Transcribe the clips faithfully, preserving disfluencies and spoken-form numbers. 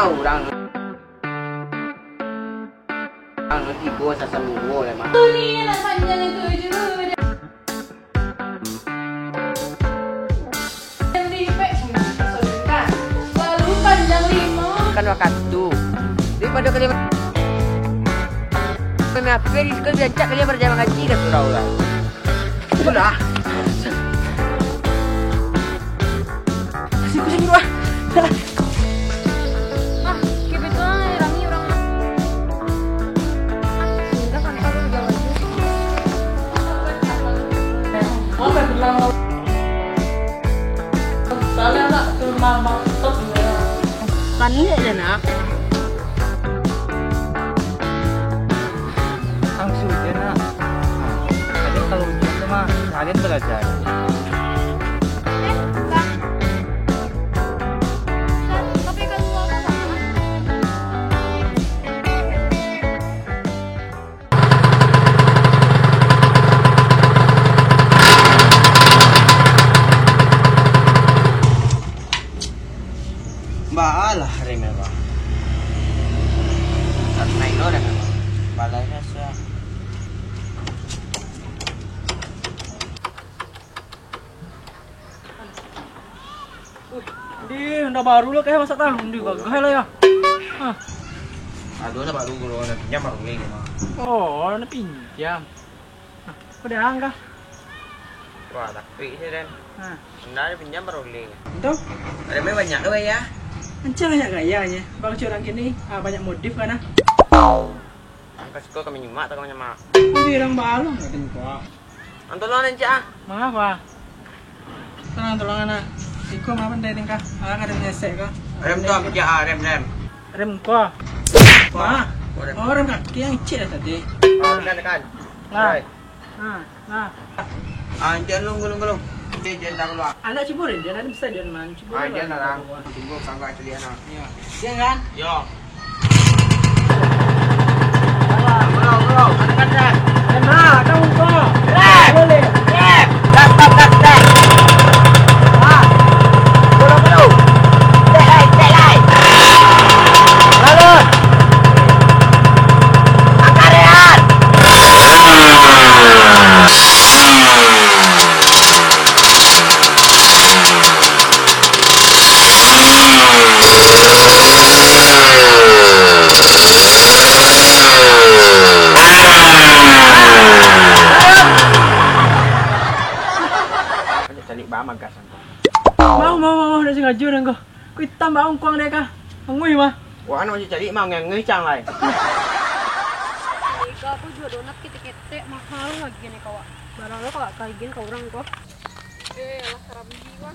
Urang. Urang tigo sasambuo lah, Mak. Tu ni lah panjang itu je. Yang lipek, lalu panjang lima. Kan wakatu. Daripada kalian main-main di sekolah, biancak kalian berjalan ngaji dah surau lah. Itulah. Kasih aku sini dulu, ah. Ah, kebetulan ada rami urang. Ah, sudah kan, kalau udah baju. Salah nak terima maksud. Panik je nak. Langsung je nak. Nah, kalian kalau ujian tu mah, kalian belajar. Baalah rem, Bang. Karena ino dah, Bang. Balai rasa. Wih, Honda baru lah, kayak masa tahun, Honda gagah lah ya. Hah. Aduh, Honda baru, bro, nak pinjam baru ni, Bang. Oh, nak pinjam. Hah, kau dah angkah? Wah, tapi je, Dan. Hah. Honda ada pinjam baru ni. Entah. Ada main banyak tu, ya. Ancah banyak gayanya. Bang, orang kini, ah, banyak modif kan, ah. Angkah siko kami nyimak, tak kami nyimak. Tapi orang balong, tak tengok. Ang tolong, Encik, ah. Maaf, ah. Tolong, tolong, anak. Iko mah pandai tingkah. Alang ada menyesek ko. Rem tu, Encik, ah, rem, rem. Rem ko. Wah. Oh, rem. Oh, rem kaki yang icik dah tadi. Ah, tekan, tekan. Nah. Alright. Nah, nah. Ah, Encik, lung, lung, lung. Encik, Encik, tak keluar. Anak cibur, dia ada besar, dia anak cibur. Ah, dia anak, ah. Tunggu, tangga ciliak, anak. Iya. Iya, kan? Yo. Calik bamagas angkau. Mau, mau, mau, mau, dak sengajo dah angkau. Kuitam bak angkuang dek ka. Angui mah. Wah, nak calik mah, angui cang lai. Ika, aku juo donat ketek-ketek, mahal lagi ni, kawak. Barang lo kawak kaigin ka urang ko. Eh, alah, karambia, wah.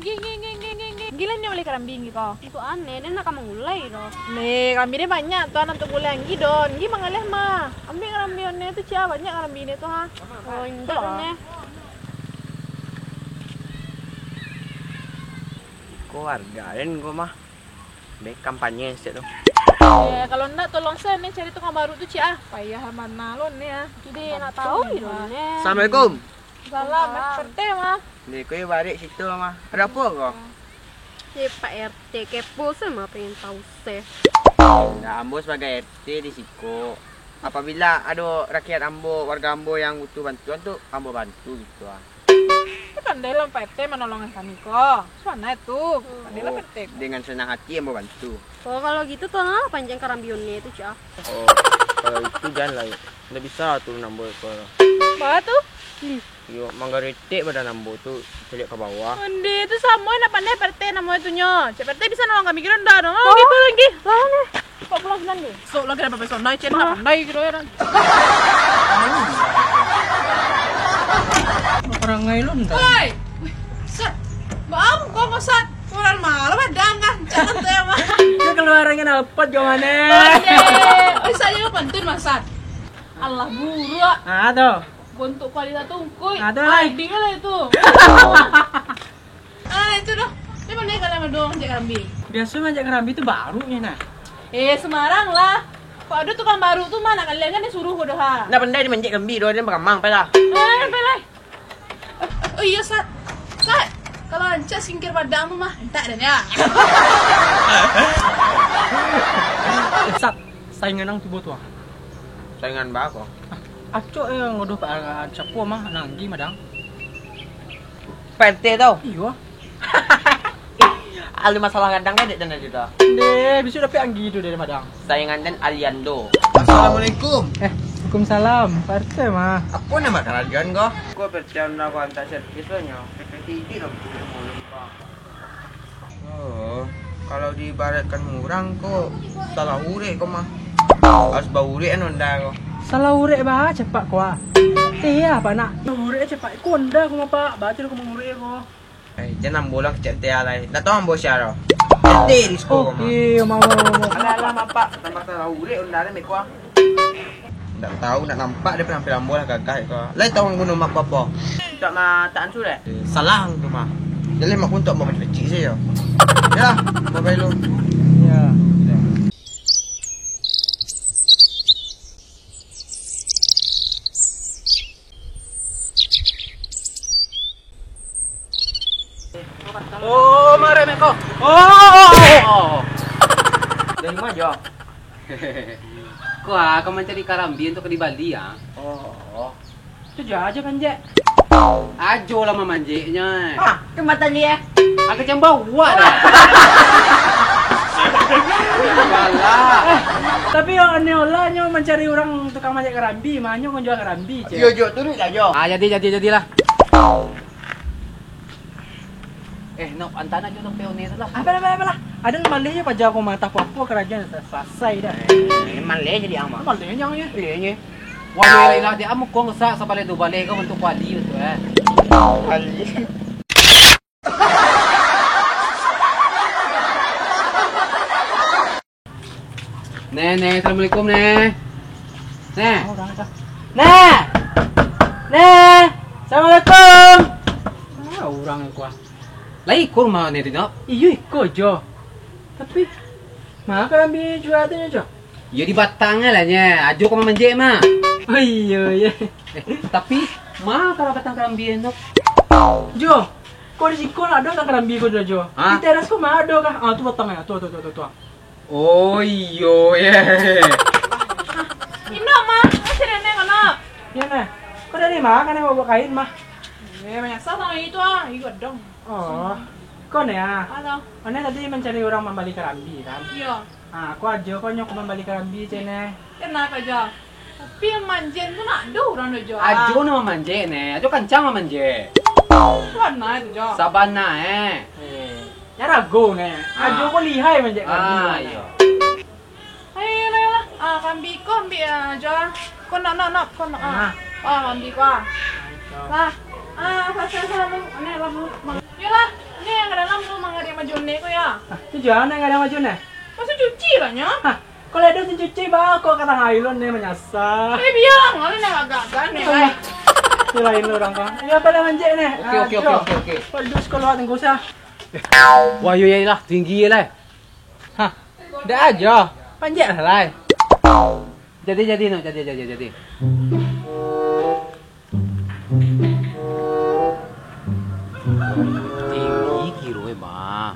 Nggih, nggih, nggih, nggih, nggih, nggih. Nggih lah, ni ulih karambia nggih ko. Untuak ane, den nak ka mangulai doh. Nih, karambia den banyak tu, anak untuak mulai nggih doh. Nggih, mangaleh mah. Ambiak karambia one tu, Cia, banyak karambia ne tu, ha. Oh, indak doh, neh. Iko warga den ko mah. Be kampanye sek tu. Eh, kalau ndak, tolong se, neh, cari tukang baru tu, Cia, ah. Payah bana lo, neh, ah. Itu deh, nak tahu gitu, neh. Assalamualaikum. Salam, Pak R T mah. Deh, kau barek situ mah. Ada apa kau? Eh, Pak R T kepo sama pengen tahu seh. Nah, ambo sebagai R T di siko. Apabila ado rakyat ambo, warga ambo yang butuh bantuan tu, ambo bantu gitu ah. Itu pandai lah Pak R T manolongan kami ko. Suana itu, pandai lah Pak R T ko. Dengan senang hati ambo bantu. Oh, kalau gitu tolonglah panjang karambia one tu, Cak. Oh, kalau itu janganlah. Ndak bisa turun ambo ko. Bah tu? Iyo, manggaretek badan ambo tu, caliak ka bawah. Onde, tu samo nak pandai Pak R T namo itu nyo. Cek Pak R T bisa nolong kami kiro ndak, nolong lagi, pulang lagi. Lawan eh. Kok pulang sinan deh? Sok lagi dah profesional, cek ndak pandai kiro ya, Dan. Orang ngai lu ndak. Oi, wih, Sat, bau kau, Sat. Kurang malam ada angkah, jangan teh mah. Keluarannya dapat gimana? Onde, bisa aja lu pantun, Mas Sat. Allah buruk. Ah, tu. Bontuk kualitas tungkui. Ah, tu lah. Ding lah itu. Ah, itu doh. Di mana kalian berdua manjak karambia? Biasa manjak karambia tu baru ni nah. Eh, sembarang lah. Kok ada tukang baru tu mah nak kalian kan disuruh ko doh ha. Nak pandai dia manjak karambia doh, dia beramang pai lah. Eh, pai lah. Oh iya, Sat. Sat. Kalau rancak skincare Padang tu mah, entak den yo. Sat, saingan ang tibo tu ah. Saingan baa ko? Acok eh ngodoh Pak Arhan, siapo mah, nan Anggi mah dang. Pak R T tu? Iyo. Ado masalah gadang kan dek den tadi tu? Deh, bisuak dapek Anggi tu dari Padang. Saingan den Aliando. Assalamualaikum. Eh, waalaikumsalam. Pak R T mah. Apo namo karajoan ko? Ko P T Honda ko antak servis lo nyo. P T I D lo. Oh, kalau diibaratkan urang ko salah urek ko mah. Harus baurek an Honda ko. Salah urek baa capak ko ah. Teh apa nak? Urek capak ko Honda ko mah, Pak. Baca ko mangurek ko. Eh, jan ambo lah kecek teh lai. Ndak tahu ambo sia doh. Teh Rizko ko mah. Oke, mau, mau, mau. Alah, alah, mapak. Tambah salah urek Honda ni meko ah. Ndak tahu, ndak nampak dek penampilan ambo lah gagah ko. Lai tahu ang guno mako apo? Untuak matakan surek. Eh, salah ang tu mah. Jadi mako untuak ambo pacik-pacik sajo. Yo, ambo pai dulu. Yo. Oh, mareh meko. Oh. Dari ma jo? Ko ah, ka mancari karambia untuak ka dibali ah. Oh. Tu jo ajo panjek. Ajo lah mamanjeknyo. Ah, tu mata lia. Agak jambau buat dah. Alah. Tapi yo aneh lah nyo mancari urang tukang manjek karambia, mah nyo manjual karambia, ceh. Yo, jo, turuik lah, jo. Ah, jadi, jadi, jadilah. Eh, Nok, antaan ajo sampai One tu lah. Apo lah, apo lah, apo lah. Aden maleh jo paja ko mah, apo-apo karajo salasai dah. Eh, maleh jadi ang mah. Maleh nyo, yo. Maleh nyo. Wah, yo, lah, dia amu kong sa-, sabaleh tu, baleh ko untuak kuali tu, eh. Kuali. Neh, neh, assalamualaikum, neh. Neh. Neh. Neh. Assalamualaikum. Ah, urang ko ah. Lai iko rumah neh tu, Nok? Iyo, iko jo. Tapi, ma karambia jua tu nyo, Jo? Iyo di batang lah nyo. Ajo ka mamanjek mah. Oh iyo, iyo. Eh, tapi, ma ka batang karambia, Nok? Jo, ko di siko lah ado batang karambia ko, Jo. Hah? Di teras ko ma ado kah? Ah, tu batang nyo. Tu, tu, tu, tu, tu. Oh, iyo, yo. Inok, Ma. Masih nenek, Inok. Yo, Neh. Ko dari ma, kan, bawa kain, mah? Eh, manyasal tangan itu, ah. Ih, gadang. Oh. Ko, Neh, ah. Halo. Neh tadi mancari urang mambali karambia, kan? Iyo. Ah, ko ajo ko nyo ko mambali karambia, ceh, Neh. Kenapa, Jo? Tapi nan manjek tu ndak ado urang do, Jo. Ajo nan mamanjek, Neh. Ajo kancang mamanjek. Sabana itu, Jo. Sabana, eh. Eh, jan ragu, Neh. Ah. Ajo ko lihai manjek karambia, Neh. Ah, iyo. Ayolah, ayolah. Ah, karambia ko ambiak, ah, Jo. Ko nak, nak, nak. Ko nak, ah. Ah. Ah, karambia ko, ah. Lah. Ah, salasai, salasai. Neh, lah, Mang. Yolah, neh nan ka dalam tu manggadai baju neh ko, yo. Ah, tu jo, neh gadai baju neh. Masuak cuci lah nyo. Hah, kalau ado mesin cuci, bawa ko ka tangah aia lo, neh manyasal. Eh, bia lah, neh agak-agak, neh, lai. Tu lain lo urang ko. Yo, apo lah manjek, neh? Oke, oke, oke, oke, oke. Kau duduk sekolah tunggu sah. Wah, yo, yo lah, tinggi yo lah. Hah, dak ajo. Panjek lah, lai. Jadi, jadi, no, jadi, jadi, jadi. Tinggi kiro, eh, mah.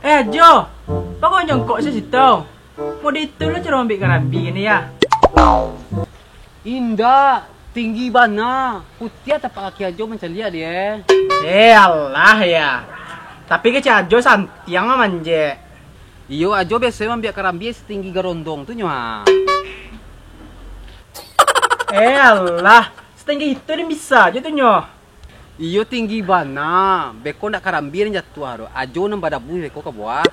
Eh, Jo, baa kau nyongkok situ? Model itu lo caro ambiak karambia ni, yo? Indak, tinggi bana. Putiah tapak kaki Ajo mancaliak deh. Eh, alah, yo. Tapi kecek Ajo santiang mah manjek. Iyo, Ajo biaso mambiak karambia satinggi garondong tu nyo, ha. Eh, alah. Satinggi itu den bisa ajo tu nyo. Iyo, tinggi bana. Beko ndak karambia nan jatuah doh. Ajo nan badabuih beko ka bawah.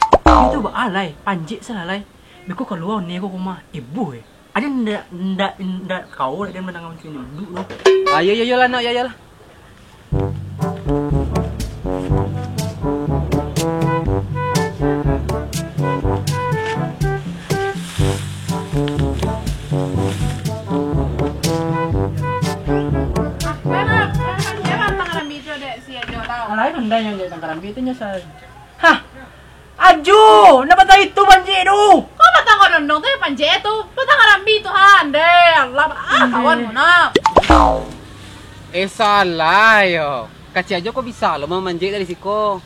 Itu baa lai, panjek salah lai. Beko kalua neh ko, ko mah. Ibuih, eh. Aden ndak, ndak, ndak kawa den mandanga macam ni dulu tu. Ah, yo, yo, yo lah, nak, yo, yo lah. Alah, pandai nyo jadi tangkarambia tu nyo sa-, hah! Oh, ndak patah itu manjek tu. Kok batang kau dondong tu yang panjek tu? Batang karambia tu, ha, ndeh. Alah, ah, kawan kau nak. Eh, salah yo. Kacik ajo kok bisa lo mamanjek dari siko.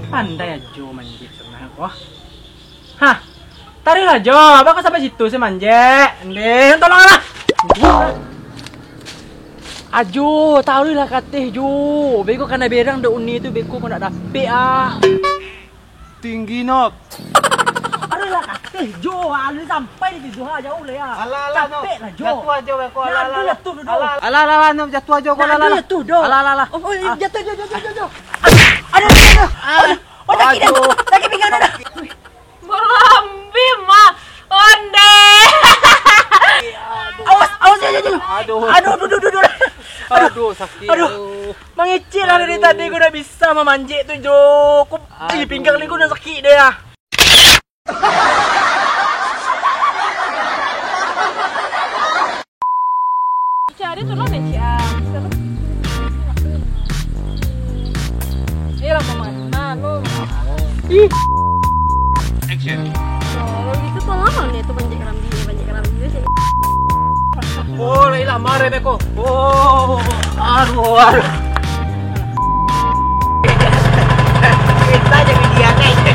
Pandai ajo manjek sebenarnyo, wah. Hah, taruihlah Jo, abang kok sampai situ sih manjek. Ndeh, tolonglah. Ajo, taruihlah kateh Jo. Beko kana berang dek uni tu, beko kau nak dapek ah. Tinggi, Nok. Taruihlah kateh Jo, alun sampai di situ ha, jauh lah ya. Alah, alah, Nok. Capek lah Jo. Jatuah ajo beko, alah, alah, alah. Jatuah, jatuah, jatuah. Alah, alah, alah, Nok, jatuah ajo, alah, alah. Alah, alah, alah. Oh, oh, jatuah Jo, Jo, Jo, Jo, Jo. Aduh, aduh, aduh. Aduh. Oh, sakit dah. Aduh. Sakit pinggang dah. Barambim mah. Onde. Awas, awas, awas, awas. Aduh. Aduh, aduh, aduh, aduh, aduh. Aduh, sakik. Aduh. Mangecek lah dari tadi, kau dah bisa mamanjek tu, Jo. Kau, ih, pinggang ni kau dah sakik deh, ah. Cari tu lah, Cik, ah. Eh, lah, Paman. Nah, lo. Ih. Action. Kalau gitu, tolong ni tu banjir kerambia, banjir kerambia, Cik. Oh, lah, lah, marah beko. Oh, aduh, aduh. Kita jadi dia, guys.